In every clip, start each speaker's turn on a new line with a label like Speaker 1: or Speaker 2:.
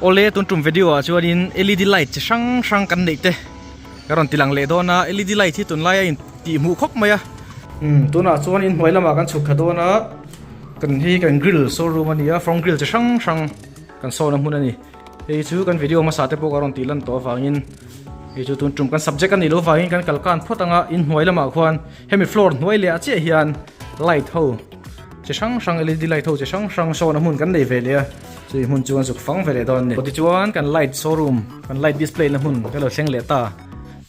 Speaker 1: Awle tun tum video ah chuanin led light chi hrang hrang kan neih te ka rawn ti lang leh dawn a led light hi tunlai a in tih hmuh khawp mai a. Umm tunah chuan in hnuai lamah kan chhuk thla dawn a kan hi kan grill showroom a ni a front grill chi hrang hrang kan sawn a hmun a ni hei chu kan video hmasa te pawh ka rawn tih lan tawh avangin hei chu tun tum kan subject a nih loh avangin kan kal kan phawt ang a in hnuai lamah khuan hemi floor hnuai leh ah chiah hian light ho chi hrang hrang led light ho chi hrang hrang sawn a hmun kan nei ve leh a chui hmun chu an zuk fang ve leh dawn a ni tichuan kan light showroom kan light display na hmun ka lo thleng leh ta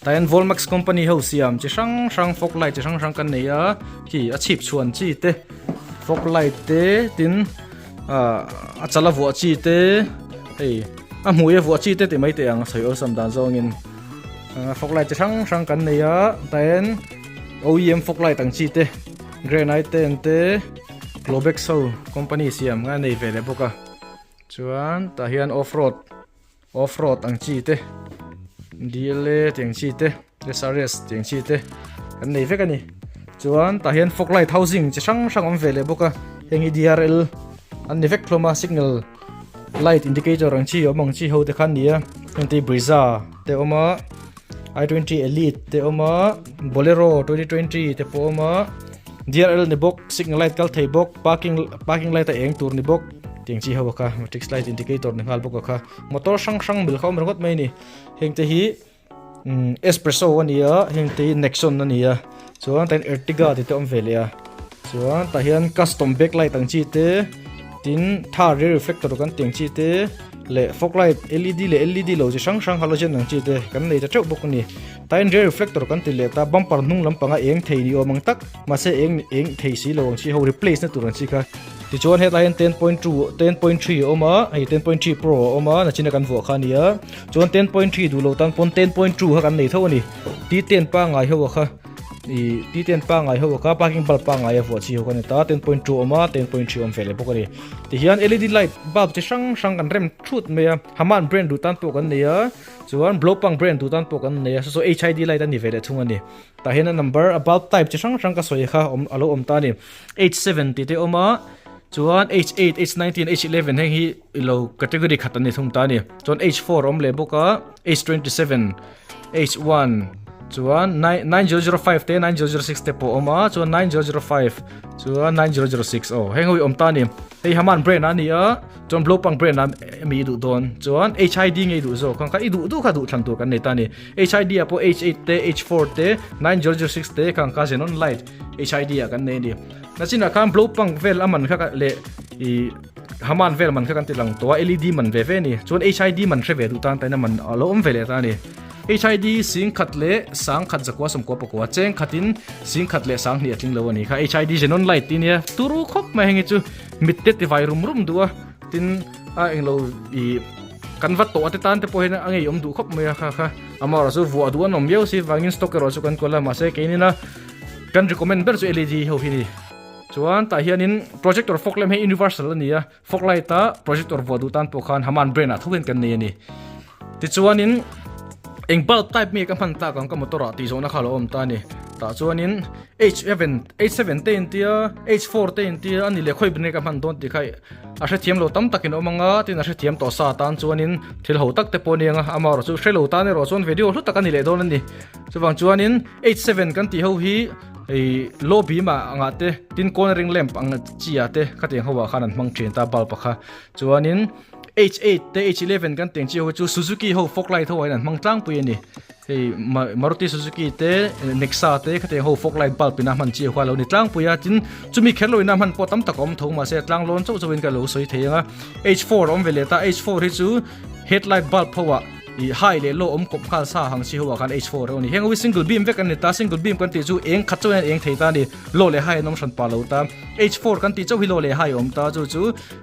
Speaker 1: tah hian volmax company ho siam chi hrang hrang fog light chi hrang hrang kan nei a khi a chhip chhuan chi te fog light te tin ah a chala vuah chi te hei a hmui a vuah chi te tih mai teh ang sawi awlsam dan zawngin fog light chi hrang hrang kan nei a tah hian OEM fog light ang chi te Granite te an te Globex ho company siam nga nei ve leh bawk a chuan tah hian off road off road ang chi te DLA tih ang chi te SRS tih ang chi te kan nei vek a ni chuan tah hian fog light housing chi hrang hrang awm ve leh bawk a heng hi DRL an ni vek hlawm a signal light indicator ang chi awm ang chi ho te kha an ni a heng te hi Brezza te a awm a. I20 Elite te awm a Bolero 2020 te pawh awm a DRL ni bawk signal light kal thei bawk parking parking light a eng tur ni bawk tiang chi ho a kha matrix light indicator ni nghal bawk a kha motor hrang hrang mil kha awm ringawt mai a ni heng te hi umm espresso a ni a heng te hi nexon a ni a chuan tah hian ertiga tih te a awm ve leh a chuan tah hian custom back light ang chi te tin thar rear reflector kan tih ang chi te. Leh fog light led leh led lo chi hrang hrang halogen ang chi te kan nei ta teuh bawk a ni. Tain rear reflector kan ti leh ta bumper hnung lampanga eng thei ni awm ang tak mahse eng eng thei si lo ang chi ho replace na tur ang chi kha. Tichuan hetlai hian 10.2 10.3 a awm a hei 10.3 pro a awm a nachina kan vuah kha a ni a chuan 10.3 duh lo tan pawn 10.2 kha kan nei tho a ni. T10 pangngai ho a kha. Ih ti ten pangai ho kha parking bulb pangai a vuah chi ho ka ni ta 10.2 awm a 10.3 awm ve leh bawk a ni tihian led light bulb chi hrang hrang kan rem thut mai a haman brand duh tan pawh kan nei a chuan blopang brand duh tan pawh kan nei a saw saw hid light a ni ve leh thung a ni tah hian a number a bulb type chi hrang hrang ka sawi kha awm alo awm ta a ni h7 tih te a awm a chuan h8 h19 h11 heng hi ilo category khat an ni thung ta a ni chuan h4 a awm leh bawk a h27 H1 chuan 9005 te 9006 te pawh awm a chuan 9005 chuan 9006 aw heng hui awm ta ni hei haman brand a ni a chuan blopang brand a mi duh dawn chuan HID ngei duh zawk kha i duh duh kha duh thlan tur kan nei ta ni HID a pawh H8 te H4 te 9006 te khang kha xenon light HID a kan nei ni nachinah khan blopang vel aman kha leh i Haman vel man kha kan ti lang tawh a, led man ve ve a ni. Chuan HID man hre ve duh tan taina man a lo awm ve leh ta a ni. HID sing khat leh sang khat zakua sawmkua pakua cheng khatin sing khat leh sang hnih a tling lo a ni kha. HID xenon light tih nia turu khawp mai heng hi chu mit te ti vai rum rum duh a, tin a englo ih kan va tawh a te tan te pawh hian a ngei awm duh khawp mai a kha kha. Amaherawhchu chu vuah duh an awm viau si vangin stock erawh chu kan kual a mahse keinina kan recommend ber chu led ho hi a ni. Chuan tah hianin projector fog lamp hi universal a ni a, fog light a projector vuah duh tan pawh khan Haman brand ah tho hian kan nei a ni. Tichuanin eng bulb type nge ka hman tak ang ka motor ah tih zawhna kha a lo awm ta a ni. Tah chuanin H7 H7 te intia H4 te intia a ni leh khawi ber nge ka hman dawn tih kha a hrethiam lo tam takin a awm ang a, tin a hrethiam tawh sa tan chuanin thil ho tak te pawh a ni ang a, amaherawh chu hre lo tan erawh chuan video hlu tak a ni leh dawn a ni. Chuvang chuanin H7 kan tih ho hi Hei low beam ah angah te tin cornering lamp ang chi ah te khatiang ho ah khan an hmang thin ta bulb a kha chuanin H8 te H11 kan teng chi ho chu Suzuki ho fog light ho ah hian an hmang tlangpui a ni hei Maruti Suzuki te Nexa te khatiang ho fog light bulb ina hman chi ho kha a lo ni tlangpui a tin chumi kher lo ina hman pawh tam tak a awm tho mahse tlang lawn chauh chauhin ka lo sawi thei ang a H4 a awm ve leh ta H4 hi chu headlight bulb ho ah Ih hai leh law awm kawp nghal sa hang si ho ah khan H4 reuh a ni. Heng ho hi single beam vek an ni ta, single beam kan tih chu eng khat chauhin an eng thei ta a ni, law leh hai an awm hran pah lo ta. H4 kan tih chauh hi law leh hai a awm ta, chu chu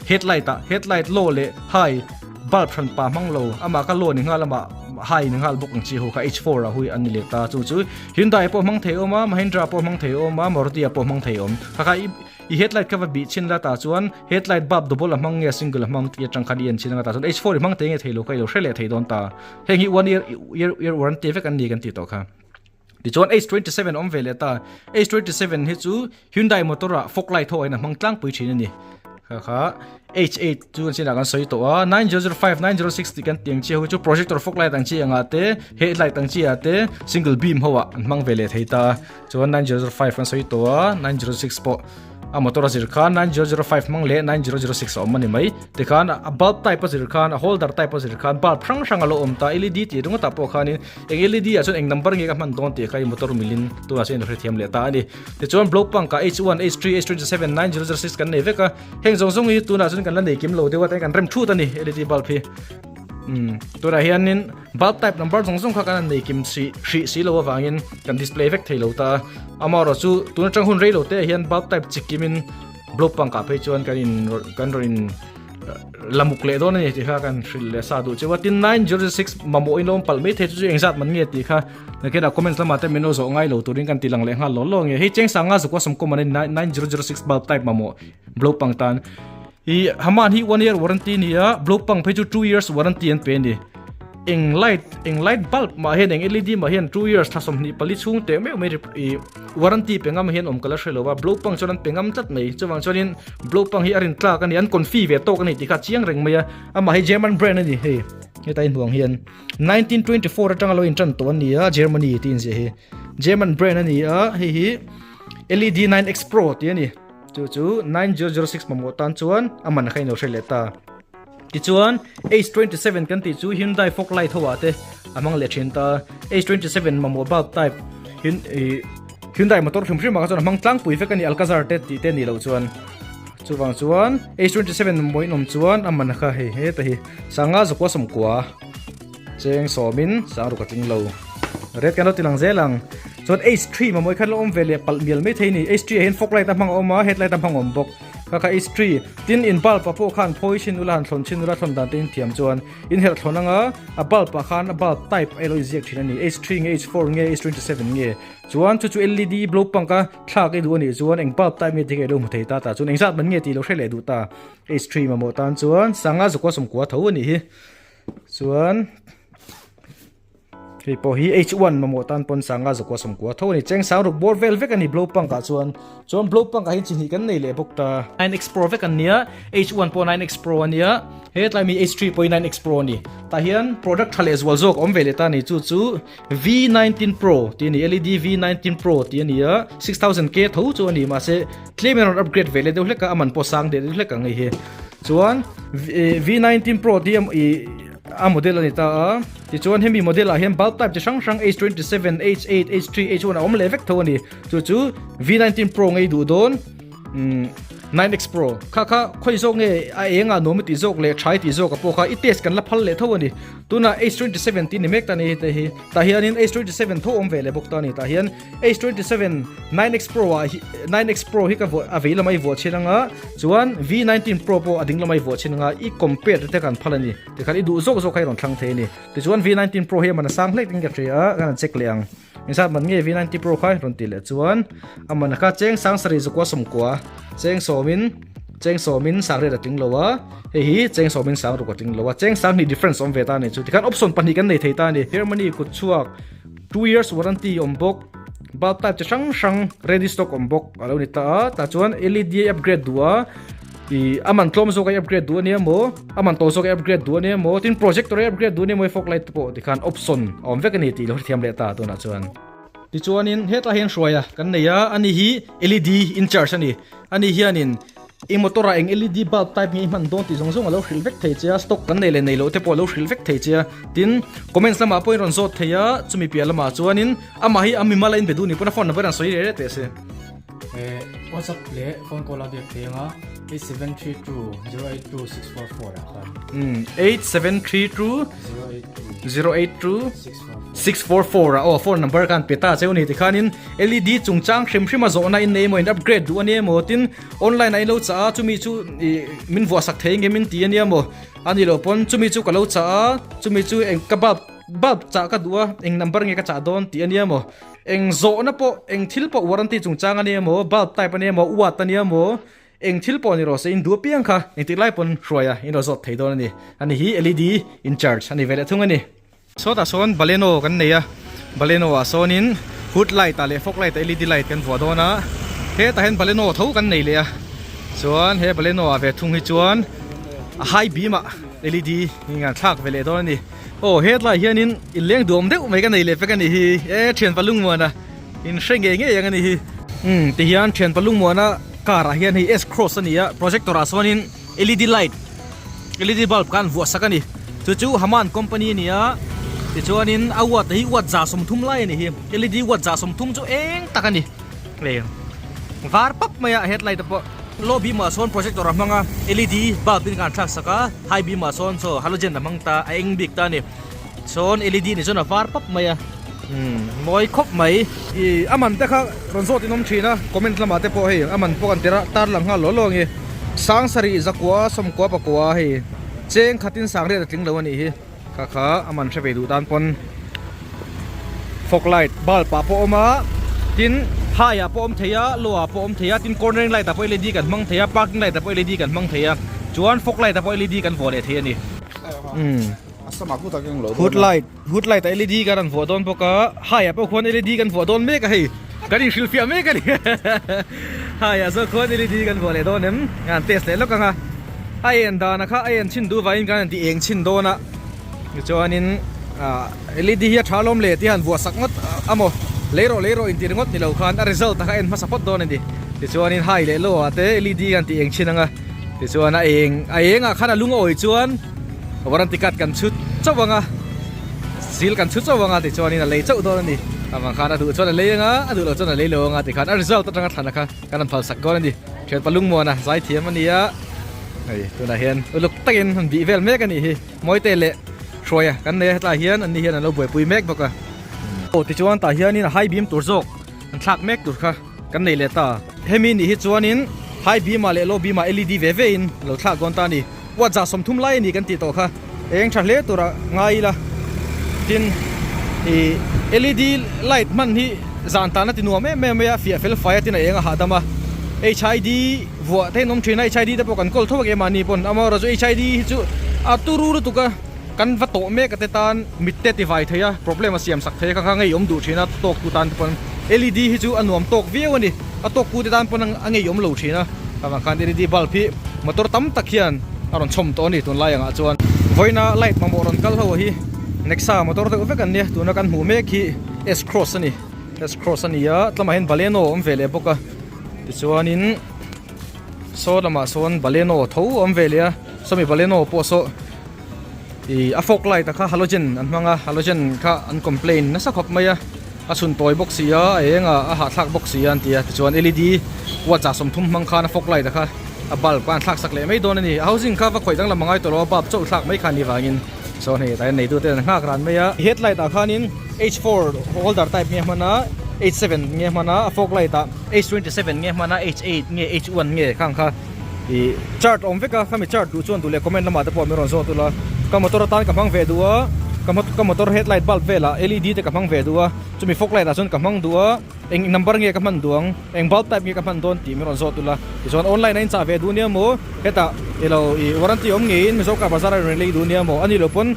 Speaker 1: headlight ah headlight law leh hai bulb hran pah hmang lo, amah kha law ni nghal amah hai ni nghal bawk ang chi ho kha H4 ah hui an ni leh ta, chu chu Hyundai pawh hmang thei awm a, Mahindra pawh hmang thei awm a, Maruti ah pawh hmang thei awm. Kha kha i I headlight kha va bih chhin la tah chuan headlight bulb double a hmang nge single a hmang tih atang khan i en chhin anga tah chuan H4 i hmang thei nge thei lo kha i lo hre leh thei dawn ta. Heng hi one year year year warranty vek an ni kan tih tawh kha. Tichuan H27 awm ve leh ta. H27 hi chu Hyundai motor ah fog light ho ah hian a hmang tlangpui thin a ni. Kha kha H8 chu an sinah kan sawi tawh a, 9005, 906 tih kan tih ang chi ho hi chu projector fog light ang chi angah te, headlight ang chi ah te single beam ho ah an hmang ve leh thei ta a. Chuan 9005 kan sawi tawh a, 906 pawh a motor a zir khan 9005 hmang leh 9006 a awm a ni mai. Tikhan a bulb type a zir khan, a holder type a zir khan bulb hrang hrang a lo awm ta, LED tih ringawtah pawh khanin eng LED ah chuan eng number nge ka hman dawn tih kha i motor milin tunah chuan in hrethiam leh ta a ni. Tichuan blow punk ah H1, H3, H27, 9006 kan nei vek a, heng zawng zawng hi tunah chuan kan la nei kim lo deuh a, tiang kan rem thut a ni LED bulb hi. Umm tunah hianin bulb type number zawng zawng kha kan han nei kim si hrih si lo avangin kan display vek thei lo ta a, amaherawh chu tun atang hun rei lo te ah hian bulb type chi kimin blow punk ah phei chuan kan in kan rawn in lamuk leh dawn a ni tih kha kan hrilh leh sa duh cheu a, tin 906 mamawh in lo awm palh mai thei chu chu engzat man nge tih kha Nakinah comments lamah te min lo zawh ngai lo turin kan ti lang leh nghal law law nge. Hei cheng sanga zukua sawmkawm an ni 9006 bulb type mamawh blow pang tan. I haman hi one year warranty ni a, blow pang phei chu 2 years warranty an pe ni. Eng light eng light bulb mah hian eng LED mah hian 2 years thla 24 chhung teh meuh mai i warranty pe ngam hian awm ka la hre lo a, blow pang chuan an pe ngam tlat mai. Chuvang chuanin blow pang hi a rin tlak a ni, an confi ve tawk a ni tih kha chiang reng mai a, amah hi German brand a ni hei heta inhmuh ang hian. 1924 atanga lo intan tawh a ni a, Germany tih inziah hi. German brand a ni a, hei hi LED 9X Pro tih a ni. Chu chu 9006 mamawh tan chuan a man kha in lo hre leh ta. Tichuan H27 kan tih chu Hyundai fog light ho ah te a hmang leh thin ta. H27 mamawh bulb type Hyundai motor hrim hrim ah kha chuan a hmang tlangpui vek a ni Alcazar te tih te nih loh chuan. Chuvang chuan H27 mamawh in awm chuan a man kha hei heta hi sanga zakua sawmkua cheng sawmin sang ruk a tling lo. Red kan lo ti lang zel ang. Chuan H3 mamawih khan lo awm ve leh palh mial mai thei a ni. H3 ah hian fog light a hmang a awm a, headlight a hmang a awm bawk. Kha kha H3 tin in bulb ah pawh khan phawi chin ula han thlawn chin ula thlawn dan te in thiam chuan in herh thlawn anga a bulb ah khan a bulb type a ilo inziak thin a ni. H3 nge H4 nge H27 nge chuan chu chu LED blow punk a thlak i duh a nih chuan eng bulb type nge tih kha i lo hmu thei ta tah chuan engzat man nge tih i lo hre leh duh ta. H3 mamawh tan chuan sanga zakua sawmkua tho a nih hi. Chuan hei pawh hi H1 mamawh tan pawn sanga zakua sawmkua tho a ni. Cheng sang ruk bawr vel vek a ni blow punk ah chuan. Chuan blow punk ah hian chi hnih kan nei leh bawk ta. 9X Pro vek an nia, H1 pawh 9X Pro a nia, hetlai mi H3 pawh hi 9X Pro a ni. Tah hian product tha leh zual zawk a awm ve leh ta a ni chu chu V19 Pro tih a ni, LED V19 Pro tih a ni a, 6000K tho chu a ni mahse tlem in a rawn upgrade ve leh deuh hlek a, a man pawh sang deuh hlek ang hei hi. Chuan V19 Pro tih hi a model a ni ta a, tichuan hemi model ah hian bulb type chi hrang hrang H27, H8, H3, H1 a awm leh vek tho a ni. Chu chu V19 Pro ngei duh dawn 9X Pro kha kha khawi zawk nge a eng ah nuam i tih zawk leh tha i tih zawk a pawh kha i test kan la phal leh tho a ni. Tunah H27 tih ni mek ta ni hei te hi tah hianin H27 tho awm ve leh bawk ta a ni tah hian H27 9X Pro ah hi 9X Pro hi ka vuah a vei lamah i vuah chhin anga chuan V19 Pro pawh a ding lamah i vuah chhin anga i compare te kan phal a ni tikhan i duh zawk zawk kha i rawn thlang thei a ni tichuan V19 Pro hi a man a sang hlek in ka hria a kan han check leh ang engzat man nge V19 Pro kha rawn tih leh chuan a man kha cheng sang sarih zakua sawmkua cheng sawmin cheng sawmin sang riat a tling lo a hei hi cheng sawmin sang ruk a tling lo a cheng sang hnih difference awm ve ta a ni chu tikhan option pahnih kan nei thei ta a ni Germany kut chhuak Two years warranty awm bawk, bulb type chi hrang hrang ready stock awm bawk a lo ni ta a, tah chuan LED a upgrade duh a, ih a man tlawm zawk a upgrade duh a nia maw, a man to zawk a upgrade duh a nia maw, tin projector a upgrade duh a nia maw fog light te pawh tikhan option a awm vek a ni tih lo hrethiam leh ta tunah chuan. Tichuanin hetlai hian hruaia kan nei a, ani hi LED in charge a ni, ani hianin I motor ah eng LED bulb type nge i hman dawn tih zawng zawng a lo hrilh vek thei che a, stock kan nei leh nei loh te pawh a lo hrilh vek thei che a, tin comments lamah pawhin rawn zawt thei a, chumi piah lamah chuanin amah hi a mimal a inbe duh ni pawn a phone number an sawi reh reh teh se.
Speaker 2: Eh, WhatsApp leh phone call a biak thei anga 8732 082 644 ah khan.
Speaker 1: Um, 8732
Speaker 2: 082
Speaker 1: 082
Speaker 2: 644.
Speaker 1: 644 a aw phone number khan pe ta cheu ni tikhanin LED chungchang hrim hrim a zawhna in nei emaw in upgrade duh a ni emaw tin Online ah in lo chah a, chumi chu ih min vuah sak thei nge min ti a nia maw? A ni loh pawn chumi chu ka lo chah a, chumi chu eng ka bulb bulb chah ka duh a, eng number nge ka chah dawn tih a nia maw? Eng zawhna pawh eng thil pawh warranty chungchang a nia maw, bulb type a nia maw, watt a nia maw, eng thil pawh ni rawh se in duh apiang kha engtik lai pawn hruai a in rawn zawt thei dawn a ni. Ani hi LED in charge a ni ve leh thung a ni. Sawtah sawn Baleno kan nei a, Baleno ah sawnin hood light ah leh fog light ah LED light kan vuah dawn a, hetah hian Baleno tho kan nei leh a. Chuan he Baleno ah ve thung hi chuan a high beam ah LED in an thlak ve leh dawn a ni. Aw hetlai hianin inleng duam deuh mai ka nei leh vek a nih hi e thianpa lungmuana in hre ngei ngei ang a nih hi. Umm tihian thianpa lungmuana car ah hian hei S cross a ni a projector ah sawnin LED light LED bulb khan vuah sak a ni chu chu Haman company a ni a tichuanin a watt hi watt 30 lai a ni hi LED watt 30 chu eng tak a ni hei var pap mai a headlight te pawh low beam ah sawn projector a hmang a LED bulb in khan thlak sak a high beam ah sawn saw halogen a hmang ta a eng bik ta a ni sawn LED ni chuan a var pap mai a umm mawi khawp mai. Ih a man te kha rawn zawt in awm thin a comment lamah te pawh hei a man pawh kan tir a tarlang nghal law law ang i sang sarih zakua sawmkua pakua hei cheng khatin sang riat a tling lo a nih hi kha kha a man hre ve duh tan pawn fog light bulb ah pawh a awm a tin high ah pawh a awm thei a low ah pawh a awm thei a tin cornering light ah pawh L E D kan hmang thei a parking light ah pawh L E D kan hmang thei a chuan fog light ah pawh L E D kan vuah leh thei a ni umm hood light. Hood light ah LED kan rawn vuah dawn bawk a, high ah pawh khuan LED kan vuah dawn mek a hei, kan inhrilhfiah mek a ni high ah zawk khuan LED kan vuah leh dawn em, kan han test leh lawk ang a, a en dan a kha a en chhin duh vangin kan han ti eng chhin dawn a, tichuanin ah LED hi a tha lawm le tih a han vuah sak ngawt a maw, lei rawh lei rawh intih ringawt ni lo khan a result a kha en hmasa phawt dawn a ni, tichuanin high leh low ah te LED kan ti eng chhin ang a, tichuan a eng a eng ah khan a lung a awih chuan. Warranty card kan chhut chauh ang a, seal kan chhut chauh ang a tichuanin a lei chauh dawn a ni. Avang khan a duh chuan a lei ang a, a duh loh chuan a lei lo ang a tikhan a result atanga thlan a kha kan rawn phal sak dawn a ni. Thianpa Lungmuana zaithiam a ni a, hei tunah hian uluk takin han bih vel mek a nih hi. Mawite leh Hruaia kan nei a hetlai hian anni hian an lo buaipui mek bawk a. Aw tichuan tah hianin a high beam tur zawk an thlak mek tur kha. Kan nei leh ta. Hemi nih hi chuanin high beam ah leh low beam ah LED ve ve in lo thlak dawn ta a ni. Watt 30 lai a ni kan tih tawh kha eng tha hle tura ngai ila. Tin, ih LED light hman hi zan tan a ti nuam em em mai a, fiah fel fai a tin a eng a hahdam a. HID vuah te in awm thin a, HID te pawh kan kawl tho a keimahni pawn. Amaherawhchu HID hi chu a turu lutuk a. Kan va tawh mek ate tan mit te ti vai thei a, problem a siam sak thei a, kha kha ngeiawm duh thin a, tawk tu tan te pawn LED hi chu a nuam tawk viau a ni, a tawk pu te tan pawn a ngeiawm lo thin a, avang khan LED bulb hi motor tam tak hian a rawn chhawm tawh a ni tunlai angah chuan. Vawiina light mamawh rawn kal ho hi Nexa motor deuh vek an nia, tuna kan hmuh mek hi S-Cross a ni, S-Cross a ni a, tlamah hian Baleno a awm ve leh bawk a, tichuanin saw lamah sawn Baleno tho a awm ve leh a, sawmi Baleno pawh saw. Ih a fog light a kha halogen an hmang a halogen kha an complain nasa khawp mai a a chhun tawi bawk si a a eng a a hahthlak bawk si a an ti a tichuan L E D watt 30 hmang khan a fog light a kha a bulb kha an thlak sak leh mai dawn a ni a housing kha va khawih danglam a ngai tawh lo a bulb chauh thlak mai kha a nih vangin sawn hei tlai neitu te an nghak ran mai a headlight ah khanin H4 holder type nge hman a H7 nge hman a a fog light ah H27 nge hman a H8 nge H1 nge khang kha. Ih chart awm vek a khami chart duh chuan duh leh comment lamah te pawh min rawn zawt ula ka motor atan ka hmang ve duh a ka ka motor headlight bulb velah led te ka hmang ve duh a chumi fog light ah chuan ka hmang duh a eng number nge ka hman duh ang eng bulb type nge ka hman dawn tih min rawn zawt ula tichuan online a in chah ve duh nia maw hetah ilo ih warranty awm ngeiin Mizo car bazar a rawn lei duh nia maw ani lo pawn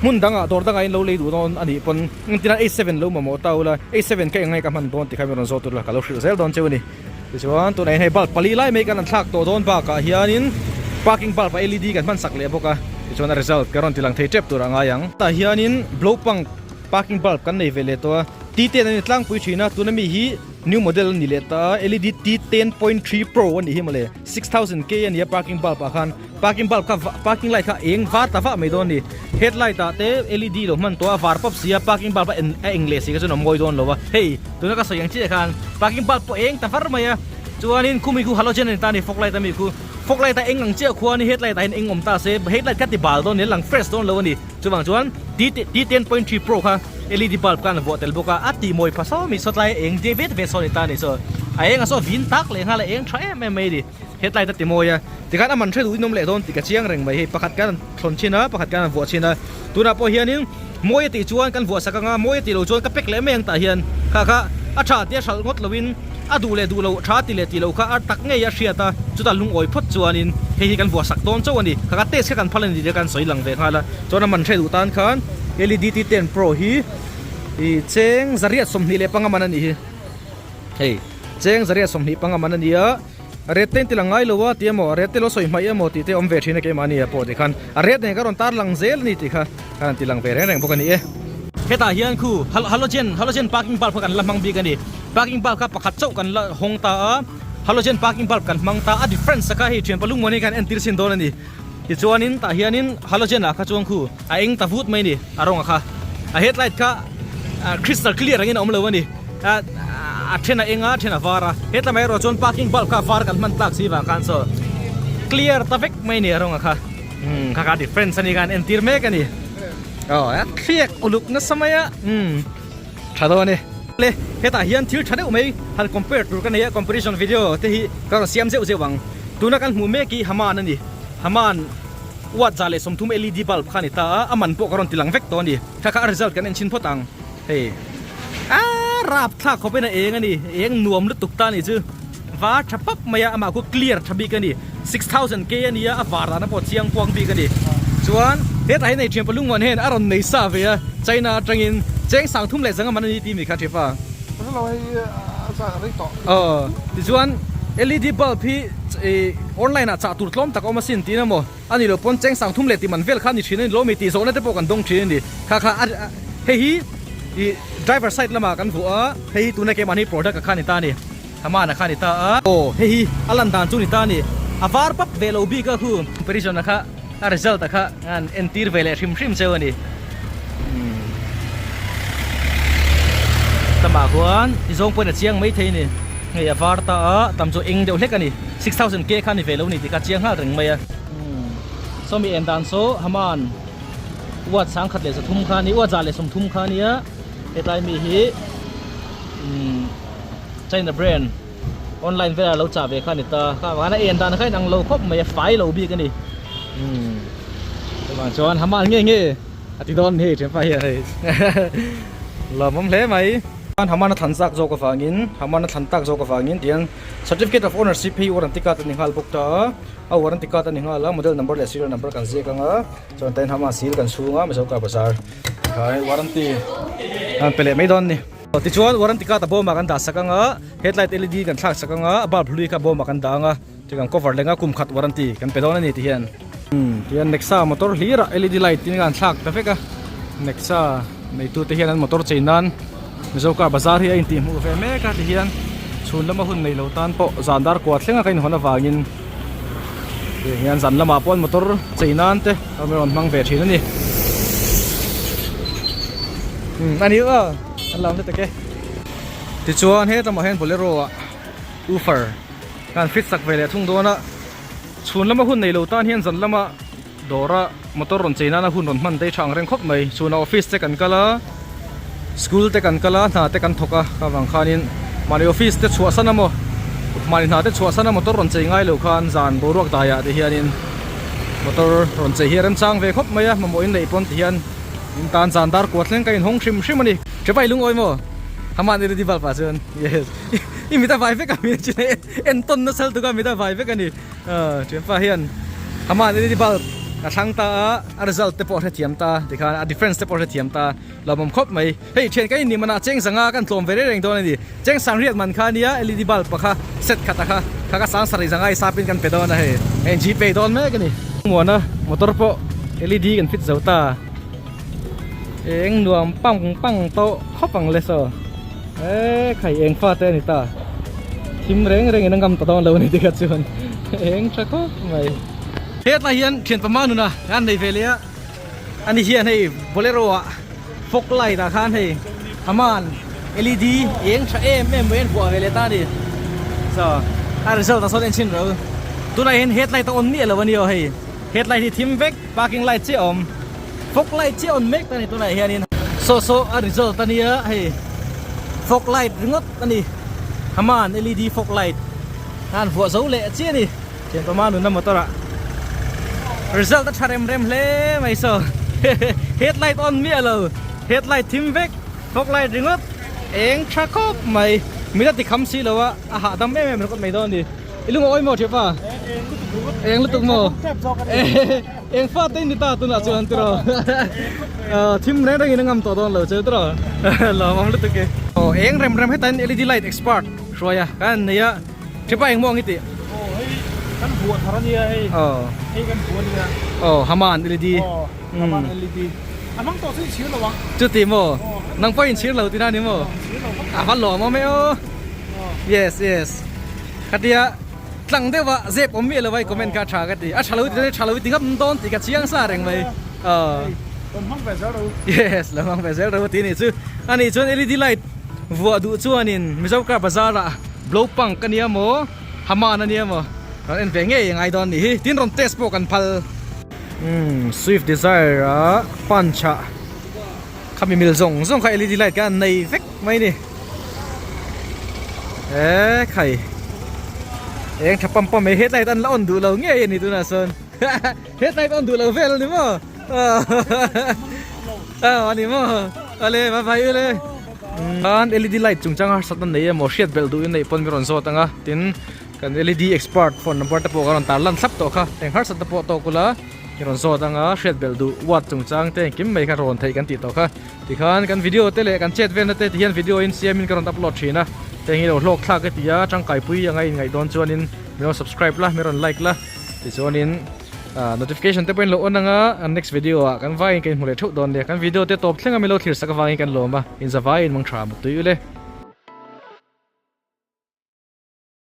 Speaker 1: hmun dangah dawr dangah in lo lei duh dawn anih pawn engtin a H7 lo mamawh ta ula H7 kha eng nge ka hman dawn tih kha min rawn zawt ula ka lo hrilh zel dawn cheu a ni. Tichuan tunah hian hei bulb pali lai mai kan han thlak tawh dawn bakah hianin parking bulb ah led kan hman sak leh bawk a, tichuan a result ka rawn ti lang thei tep turah a ngai ang. Tah hianin blow pump parking bulb kan nei ve leh tawh a, T10 a ni tlangpui thin a, tuna mi hi new model a ni leh ta a, led T10.3 pro a nih hi mawle, 6000K a ni a parking bulb ah khan. Parking bulb kha parking light kha eng var ta vah mai dawn a ni. Headlight ah te led lo hman tawh a var pawp si a parking bulb a en a eng leh si kha chuan a mawi dawn lo a. Hei tuna ka sawi ang chiah khan parking bulb pawh eng ta var mai a. Chuanin khumi khu halogen a ni ta a ni fog light ami khu. Fog light a eng ang chiah khuan headlight ah hian eng awm ta se headlight kha ti bal dawn a ni a lang fresh dawn lo a ni. Chuvang chuan T T 10.3 pro kha led bulb khan a vuah tel bawk a a tih mawi pha saw mi saw tlai eng de vet vet saw a ni ta a ni. Saw a eng a saw vin tak leh nghal a eng tha em em mai a ni. Headlight a ti mawi a, tikhan a man hre duh in awm leh dawn tih ka chiang reng mai hei, pakhat kan thlawn chin a, pakhat kan vuah chin a, tunah pawh hianin mawi a tih chuan kan vuah sak anga, mawi a tih loh chuan ka pack leh mai ang tah hian kha kha a tha tia hralh ngawt loin a duh leh duh loh tha ti leh tih loh kha a tak ngei a hriat a, chutah lungawi phawt chuanin hei hi kan vuah sak dawn chauh a ni, kha kha test kha kan phal a ni tih kan sawi lang ve nghal a, chuan a man hre duh tan khan LED T10 Pro hi ih cheng 125 man a nih hi, hei cheng 125 man a ni a. A ret te in ti lang ngai lo a ti emaw a ret te lo sawi hmaih emaw tih te awm ve thin a keimahni ah pawh ti khan a ret nen ka rawn tar lang zel a ni tih kha ka rawn ti lang ve reng reng bawk a ni e. Hetah hian khu halogen halogen parking bulb kha kan la hmang bik a ni. Parking bulb kha pakhat chauh kan la hawng ta a, halogen parking bulb kan hmang ta a difference a kha hei thianpa lungmuan hi khan entir sin dawn a ni. Tichuanin tah hianin halogen ah kha chuan khu a eng ta vut mai a ni a rawng a kha. A headlight kha crystal clear angin a awm lo a ni. A then a eng a, a then a var a. He tlama erawh chuan parking bulb kha a var kan hman tlak si vang khan saw clear ta vek mai a ni a rawng a kha. Umm kha kha difference a ni khan entir mek a ni. Aw a thliak uluk nasa mai a umm tha dawn a ni. Le hetah hian thil tha deuh mai han compare tur ka nei a comparison video te hi ka rawn siam zeuh zeuh ang. Tuna kan hmuh mek hi Haman a ni. Haman watt 130 LED bulb kha a ni ta a, a man pawh ka rawn ti lang vek tawh a ni. Kha kha a result kan en chhin phawt ang. Hei a rap thlak khawp in a eng a ni eng nuam lutuk ta ni chu var tha pap mai a amah khu clear tha bik a ni 6000 k a nia a var dan a pawh chiang kuang bik a ni chuan hetah hian hei thianpa lungmuan hian a rawn nei sa ve a China atangin cheng sang thum leh zanga man a ni tih mi kha thianpa aw tichuan led bulb hi online ah chah tur tlawm tak a awm asin tiin emaw A ni lo pawn cheng sang thum leh ti man vel kha a ni thin a ni lo mi tih zawhna te pawh kan dawng thin a ni. Kha kha a hei hi ih driver side lamah kan vuah a, hei hi tuna keimahni product a kha ni ta a ni, Haman a kha ni ta a. Aw hei hi a lan dan chu ni ta a ni, a var pap ve lo bik a khu. Comparison a kha a result a kha an entir ve leh hrim hrim cheu a ni. Tamah khuan i zawng pawhin a chiang maithei a ni, hei a var ta a, tam chu eng deuh hlek a ni. 6000 K kha ni ve lo ni tih kha chiang nghal reng mai a. Sawmi en dan saw Haman uat 1130 kha ni uat 130 kha nia hetlai mi hi China brand online vela lo chah ve kha ni ta kha vana en dan kha in ang lo khawp mai a fai lo bik a ni chuvang chuan Haman nge nge a ti dawn hei thianpa hian hei lawmawm hle mai. Haman a thlan zak zawk avangin Haman a thlan tak zawk avangin tiang Certificate of ownership hi warranty card a ni nghal bawk ta a, a warranty card a ni nghal a, model number leh serial number kan ziak ang a, chuan tain hama seal kan chhung a Mizo car bazar khai warranty an pe leh mai dawn a ni. Tichuan warranty card a bawmah kan dah sak ang a, headlight led kan thlak sak ang a, a bulb hlui kha bawmah kan dah ang a, chuan kan cover leng a kum khat warranty kan pe dawn a ni ti hian. Tihian Nexa motor hlirah led light tin an thlak ta vek a, Nexa neitute hian an motor chei nan Mizo car bazar hi a intihhmuh ve mek a tihian chhun lama hun nei lo tan pawh zan dar kua thlenga ka inhawn avangin tihian zan lamah pawh an motor chei nan te a rawn hmang ve thin a ni. Umm a ni aw an lam hletak e. Tichuan hetlama hian bolero ah woofer kan fit sak ve leh thung dawn a. Chhun lama hun nei lo tan hian zan lama dawra motor rawn chei nana hun rawn hman daih tha ang reng khawp mai. Chhunah office te kan kal a, school te kan kal a, hna te kan thawk a, kha vang khanin mahni office te chhuahsan a maw, mahni hna te chhuahsan a motor rawn chei ngai lo khan zan boruak daiah te hianin motor rawn chei hi a remchang ve khawp mai a, mamawh in lei pawn ti hian in tan zan dar kua thleng ka inhawng hrim hrim a ni. Hrepai lungawi maw? Haman i ready bulb ah chuan yes i mit a vai vek a mi a chin a. En tawn nasa lutuk a mit a vai vek a ni thianpa hian Haman led bulb a thlang ta a a result te pawh a hrethiam ta tikhan a difference te pawh a hrethiam ta lawmawm khawp mai hei thian ka innih manah cheng zanga kan tlawm ve reng reng dawn a ni cheng sang riat man kha ania led bulb pakha set khat a kha kha ka sang sarih zanga i sapin kan pe dawn a hei hei gpay dawn mek a ni muana motor pawh led kan fit zo ta eng nuam pang pang tawh khawp ang le saw. E khai eng fa te a ni ta thim reng reng in a ngam ta dawn lo a ni tikha chuan eng tha khawp mai. Hetlai hian thian pama nuna an nei ve leh a ani hian hei bolero ah fog light ah khan hei Haman led eng tha em em mai an vuah ve leh ta a ni so a result ah sawn en chhin ro tunah hian headlight a on miah lo a ni aw hei headlight hi thim vek parking light chiah a awm. Fog light chiah on mek ta ni tunah hianin saw saw a result a nia hei fog light ringawt a ni Haman led fog light a han vuah zo leh chiah a ni thian pama nunna motor ah result a tha rem rem hle mai saw headlight on miah lo headlight thim vek fog light ringawt eng tha khawp mai mit a ti kham si lo a a hahdam em em ringawt mai dawn a ni i lungawi maw thianpa eng lutuk maw. Eng fa te ni ta tunah chuan tiraw thim reng reng in a ngam tawh dawn lo che tiraw lawm awm lutuk e. Aw eng rem rem hetain led light expert hruai a kan nei a thipa eng maw ang i tih.
Speaker 3: Kan vuah thar ania hei.
Speaker 1: Aw.
Speaker 3: Hei kan vuah ania.
Speaker 1: Aw Haman LED.
Speaker 3: Aw Haman LED. A hmang tawh chu inchhir lo ang.
Speaker 1: Chuti maw? Nang pawh inchhir lo tihna ni maw?
Speaker 3: Inchhir lo vak.
Speaker 1: A va lawm awm e aw. Yes yes. Khatia tlang deuha zep awm miah lo a i comment kha a tha ka ti. A tha lo ti tha lo ti ngam dawn tih ka chiang sa reng mai. Aw.
Speaker 3: Rawn hmang ve zel ro.
Speaker 1: Yes, lo hmang ve zel ro tih a nih chu. A nih chuan LED light vuah duh chuanin Mizo car bazar ah blow punk a nia maw, Haman a nia maw rawn en ve ngei a ngai dawn nih hi. Tin rawn test pawh kan phal. Umm Swift Dzire a punch ah khami mil zawng zawng kha LED light kha an nei vek mai a ni. Eee khai eng tha pam pam mai headlight an la on duh lo ngei a ni tunah sawn headlight on duh lo vel a ni maw a ni maw ale bye bye ule khan led light chungchang harsat an nei emaw hriat belh duh in neih pawn mi rawn zawt ang a tin kan led expert phone number te pawh ka rawn tar lan thlap tawh kha eng harsat te pawh tawk ula i rawn zawt ang a hriat belh duh watt chungchang te engkim mai kha rawn theih kan tih tawh kha. Tikhan kan video te leh kan chet velna te tihian video in siamin ka rawn upload thin a, heng hi lo hlawk thlak e tia tangkaipui anga in ngaih dawn chuanin min rawn subscribe la, min rawn like la, tichuanin notification te pawhin lo on anga next video ah kan vaiin kan inhmu leh theuh dawn nia, kan video te tawp thleng a min lo thlir sak avangin kan lawm a, inzavaiin mang tha mutui ule.